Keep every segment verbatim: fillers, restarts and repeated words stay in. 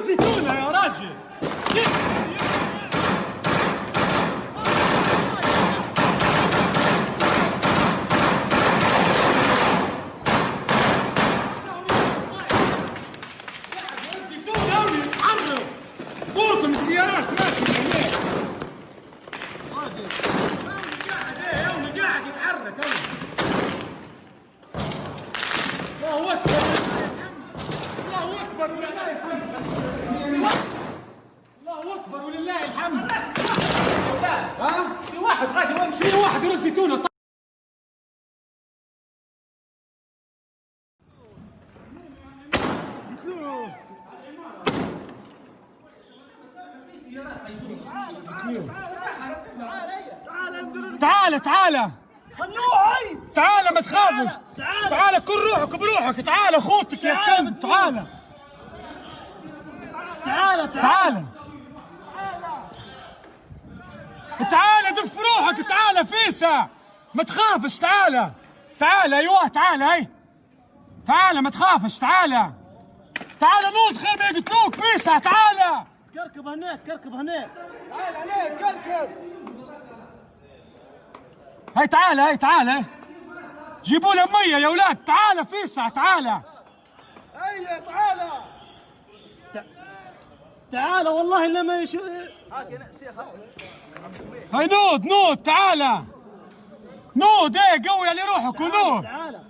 زيتونة يا راجل. زيتونة أوي، عرض. فوت من السيارات، ماشي هناك. راجل. قاعد، إيه، قاعد يتحرك، أوي. الله أكبر. الله أكبر ولله الحمد. الله أكبر ولله الحمد. ها؟ في واحد غادي وامشي. في واحد رز زيتونة. تعال، تعال. تعال، ما تخافش. تعال. تعال، كل روحك بروحك. تعال، أخوتك يا تعال كلب. تعال. تعال، تعال. تعال. تعال، دف روحك. تعال، فيسا. ما تخافش. تعال. تعال، أيوه، تعال، هاي. تعال، ما تخافش. تعال. تعال، نوض، خير ما يقتلوك، فيسا. تعال. تكركب هنا، تكركب هنا. تعال، هنا، تكركب. هاي تعال، هاي تعال، هاي. جيبوا له مية يا ولاد، تعال فيسع، تعال. هيا تعال. تعال والله إلا ما يش- هاي نوض، نوض، تعال. نوض، ايه، قوي على روحك ونوض. تعال.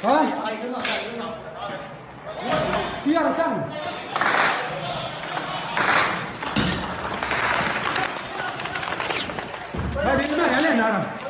ها؟ سيارة كاملة. هذه ما علينا، أنا.